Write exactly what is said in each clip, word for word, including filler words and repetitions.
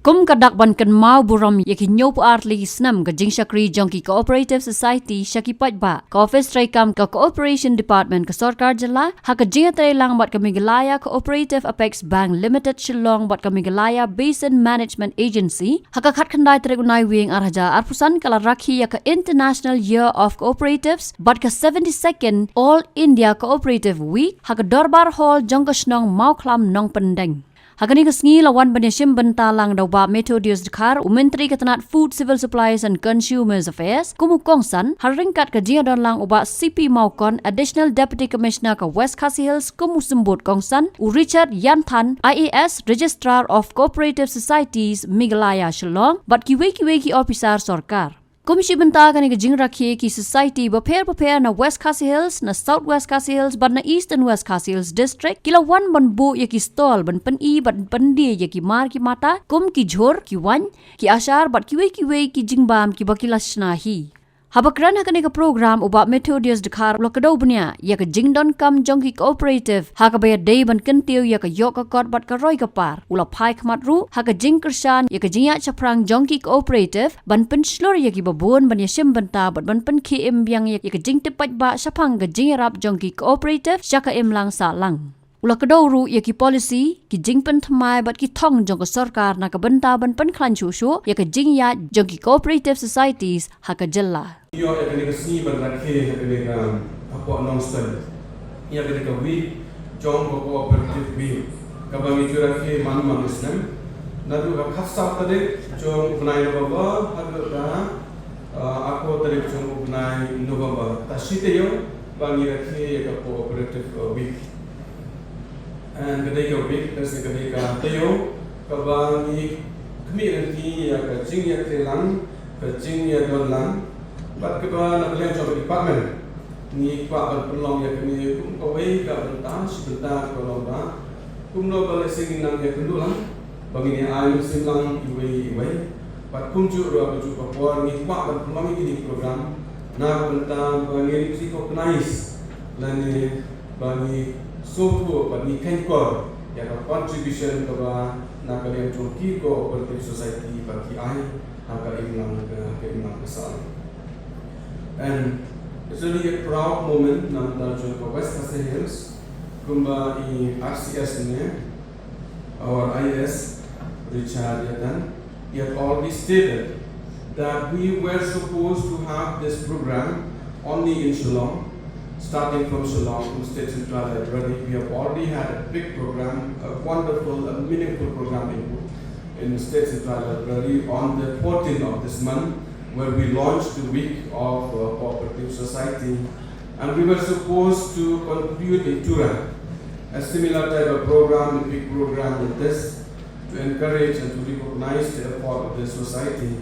Kum ka dak ban kynmaw burom ïa ki hynñiewphew ar tylli ki snem ka jingshakri jong ki Cooperative Society sha ki paidbah, ka Office treikam ka Cooperation Department ka Sorkar Jylla, ha ka jingïatreilang bad ka Meghalaya Cooperative Apex Bank Limited Shillong bad ka Meghalaya Basin Management Agency, ha ka khatkhyndai tarik u Naiwieng ar hajar arphew san ka la rakhe ïa ka International Year of Cooperatives bad ka seventy-second All India Cooperative Week, ha ka Dorbar Hall jong ka shnong Mawkhlam Nongpyndeng. Ha kane ka sngi la wan ban ïashim bynta lang da u Bah Methodius Dkhar, u Myntri ka tnat Food, Civil Supplies and Consumers Affairs, kum u kongsan, ha ryngkat ka jingïadon lang u Bah C P Mawkon, Additional Deputy Commissioner ka West Khasi Hills, kum u symbud kongsan, u Richard Yanthan, I A S, Registrar of Cooperative Societies, Meghalaya, Shillong, bad kiwei kiwei ki ophisar sorkar. Kum shi bynta kane ka jingrakhe, ki society bapher bapher na West Khasi Hills, na South West Khasi Hills bad na Eastern West Khasi Hills District ki la wan ban buh ïa ki stall ban pyni bad pyndie ïa ki mar ki mata kum ki jhur, ki waiñ, ki ashar bad kiwei kiwei ki jingbam kiba ki la shna hi. Haba kren ha kane ka program, u Bah Methodius Dkhar u la kdew bniah ïa ka jingdonkam jong ki cooperative ha kaba ïadei ban kyntiew ïa ka ïoh ka kot bad ka roi ka par. U la phai khmat ruh ha ka jingkyrshan ïa ka jingïaid shaphrang jong ki cooperative ban pynshlur ïa kiba bun ban ïashim bynta bad ban pynkhie im biang ïa ka jingtip paidbah shaphang ka jingïarap jong ki cooperative sha ka imlang sahlang. U la kdew ruh ïa ki policy, ki jingpynthymmai bad ki thong jong ka sorkar na ka bynta ban pynkhlaiñ shuh shuh ïa ka jingïaid jong ki cooperative societies ha ka jylla. Ïoh ïa kane ka sngi ban rakhe ïa kane ka hapoh Nongstoiñ, ïa kane ka week jong ka Cooperative Week, kaba ngi ju rakhe man man u snem, naduh ka khatsaw tarik jong u bnai November haduh ka, ah, arphew tarik jong u bnai November. Ta shi taïew ba ngi rakhe ïa ka Cooperative, ah, Week. And ka dei ka week, ka dei ka taïew kaba ngi khmih lynti ïa ka jingïatreilang, ka jingïadonlang, bad kaba na ka liang jong ka department ngi kwah ban pynlong ïa kane kum kawei ka bynta shi bynta kaba long ba kumno ba lehse ngin nang ïakynduh lang, ba ngin ïa ai mynsiem lang iwei iwei. Bad kumjuh ruh ha kajuh ka por ngi kwah ban pynlong ïa kine ki program na ka bynta ba ngin recognize lane ba ngi sngewthuh bad ngi khein kor ïa ka contribution kaba na ka liang jong ki cooperative society ba ki ai ha ka imlang, ha ka imlang ka sahlang. And it's really a proud moment na ka bynta jong ka West Khasi Hills, kumba i R C S ne, our I A S, Richard Yatan, he had already stated that we were supposed to have this program only in Shillong, starting from Shillong, from State Central Library. We have already had a big program, a wonderful, a meaningful program in, in State Central Library on the fourteenth of this month, where we launched the Week of, uh, Cooperative Society. And we were supposed to conclude in Tura a similar type of program, a big program like this, to encourage and to recognize the effort of the society.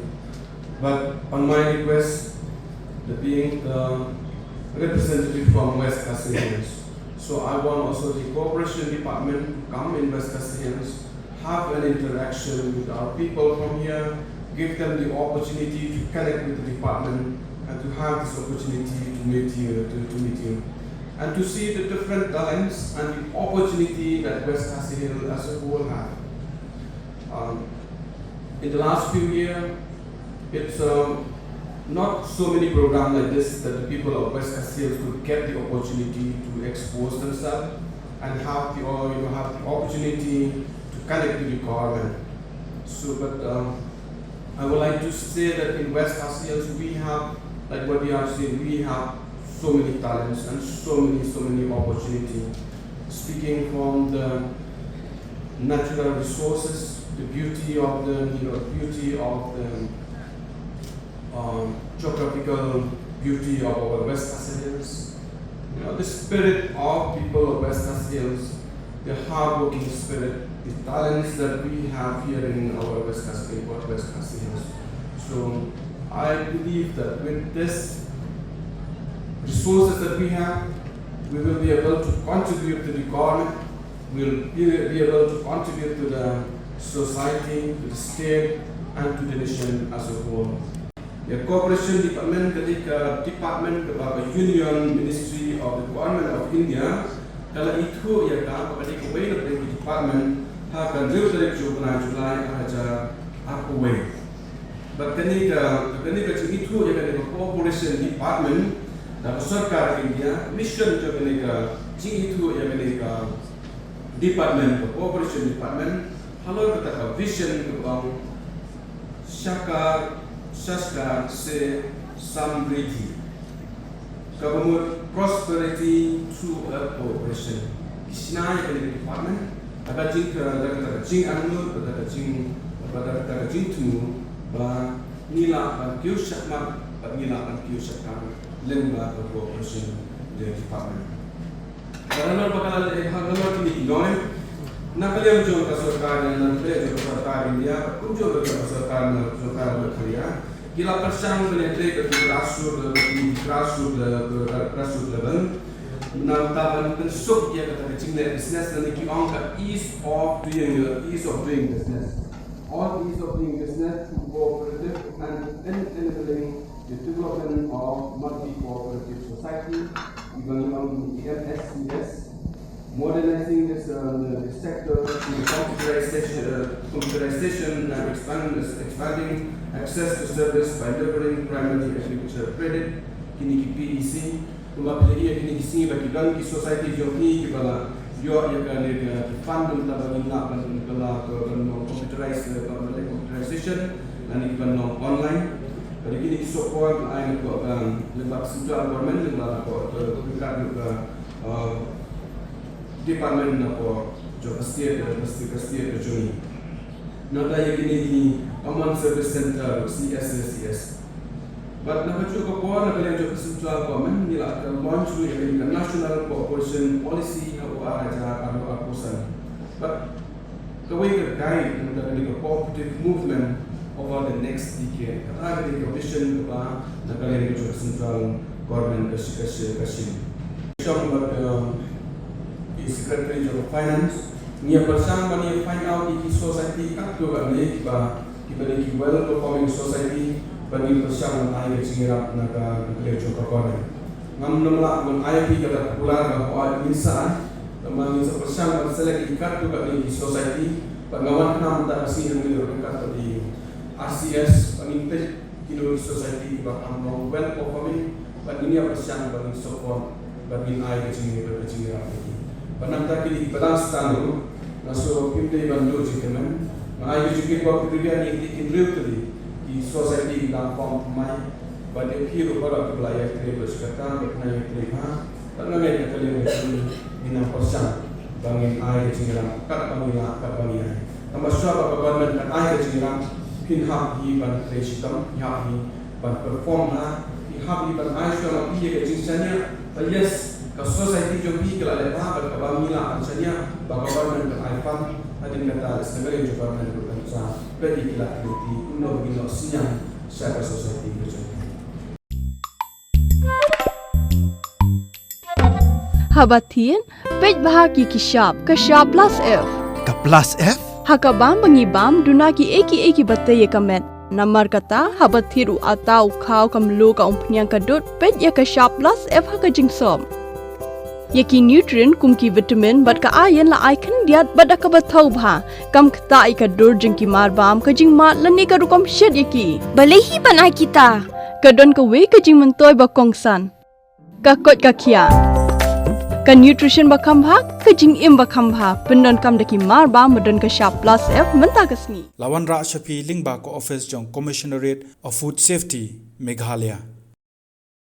But on my request, the being the representative from West Khasi Hills, so I want also the cooperation department to come in West Khasi Hills, have an interaction with our people from here, give them the opportunity to connect with the department and to have this opportunity to meet you, to, to meet you, and to see the different talents and the opportunity that West Khasi Hills as a whole have. Um, in the last few years, it's, um, not so many programs like this that the people of West Khasi Hills could get the opportunity to expose themselves and have the, or, you know, have the opportunity to connect with the government. So, but, um, I would like to say that in West Khasi Hills, we have, like what you have seen, we have so many talents and so many, so many opportunities. Speaking from the natural resources, the beauty of the, you know, beauty of the, um, geographical beauty of our West Khasi Hills, you know, the spirit of people of West Khasi Hills, the hard-working spirit, the talents that we have here in our West Khasi, in what West Khasi Hills. So I believe that with this resources that we have, we will be able to contribute to the government, will be, be able to contribute to the society, to the state, and to the nation as a whole. Ïa Cooperation Department ka dei ka department kaba ka Union Ministry of the Government of India ka la ithuh ïa ka, ba ka dei kawei na ka department ha ka hynriew tarik jong u bnai July ar hajar Arphew wei. Bad kane ka, kane ka jingithuh ïa kane ka cooperation department na ka sorkar India, mission jong kane ka jingithuh ïa kane ka department, ka cooperation department, halor kata ka vision kaba ong Shakar Shaskar se Samriddhi. Kaba mut prosperity through a cooperation. Ki shna ïa kane ka department, da ka jing, da ka jingangnud, da ka jing, da ka jingthmu, ba ngi lah ban kiew shakhmat, ba ngi lah ban kiew shakar, lyngba ka cooperation department. Ka nalor ba ka la leh ha nalor kine ki noi. Na ka liang jong ka sorkar, na ka liang jong ka sorkar India, kumjuh ruh jong ka sorkar, na sorkar Meghalaya, ki la pyrshang ban ïatrei bad ki grassroots, bad ki grassroots, bad grassroots level. Namar ban pynsuk ïa kata ka jingleh business, lane ki ong ka ease of doing, ease of doing business. All ease of doing business through cooperative and enabling the development of multi-cooperative society, even known as M S C S, modernizing this, uh, the sector through computerization, uh, computerization and expand, expanding access to service by delivering primary agriculture credit, kine ki P E C, kumba phi la ïohi kine ki sngi ba ki don ki society jong ki kiba la ïoh ïa kane ka fund, namar ba ngin lah ban, ban long computerized, eh, ba leh computerization, lane kiban long online. Bad kine ki support ai na ka, um, lyngba central government, lyngba ka, ka, ka, ka, uh, department na ka jong ka state, ka state, ka state ka jong ngi. Nangta ïa kine ki Common Service Center, C S C S. Bad na kajuh ka por, na ka liang jong ka central government, ngi la ka launch ruh ïa kane ka National Cooperation Policy ha u ar hajar arphew san. Bad kawei ka guide na kane ka cooperative movement over the next decade. Kata ka dei ka vision kaba na ka liang jong ka central government ka shi, ka shi, ka shi. Shong bad, um, i Secretary jong Finance, ngi ïa pyrshang ban ïa find out ïa ki society katto katne kiba, kiba dei ki well performing society, ba ngin pyrshang ban ai ka jingïarap na ka, na ka liang jong ka government. Ngam nym lah ban ai ïa phi kata ka kular, ka hok ngin sa ai, tangba ngin sa pyrshang ban select ïa ki katto katne ki society, bad nga wan khnang mynta ka sngi hangne ruh ryngkat bad i R C S, ba ngin peit kino ki society kiba kham long well performing, bad ngin ïa pyrshang ban ngin support, bad ngin ai ka jingïarap, ka jingïarap ïa ki. Bad nangta kine kiba dang stad ruh, nga sngew phim dei ban duh jingkyrmen, nga ai ka jingkyrpad ba phin ïa ki, ki hynriew tylli ki society ki dang form thymmai, bad ïa phi ruh baroh kiba la ïatrei bad shakri, bad phin ïatrei bha. Bad nga ngeit na ka liang jong ngi, ngin nang pyrshang ba ngin ai ka jingïarap katba ngi lah, katba ngi ai. Tangba shuwa ba ka government kan ai ka jingïarap, phin hap hi ban trei shitom, phin hap hi ban perform bha, phin hap hi ban ai shuwa ma phi ïa ka jingshaniah ba yes, ka society jong phi ka la leh bha, bad kaba ngi lah ban shaniah ba ka government kan ai fund. Hadien kata leh sa ka liang jong ka government ruh kan sa peit ïa ki lad ki lynti kumno ba kin noh synñiang sha ka society ka jong phi. Haba thied, peit bha ki, ki shap, ka shap plus F. Ka plus F? Ha ka bam ba ngi bam, duna kiei kiei kiba tei ïa ka met. Namar kata, haba thied u atta, u khaw, ka mluh, ka umphniang, ka dud, peit ïa ka shap plus F ha ka jingsop. Ïa ki nutrient kum ki vitamin bad ka iron la ai khyndiat bad da kaba thaw bha. Kam ktah ïa ka dur jong ki marbam, ka jingmad lane ka rukom shet ïa ki. Balei hi ban ai kita? Ka don kawei ka jingmyntoi ba kongsan. Ka koit ka khiah. Ka nutrition ba kham bha, ka jingim ba kham bha. Pyndonkam da ki marbam ba don ka shap plus F mynta ka sngi. La wanrah sha phi lyngba ka office jong Commissionerate of Food Safety, Meghalaya.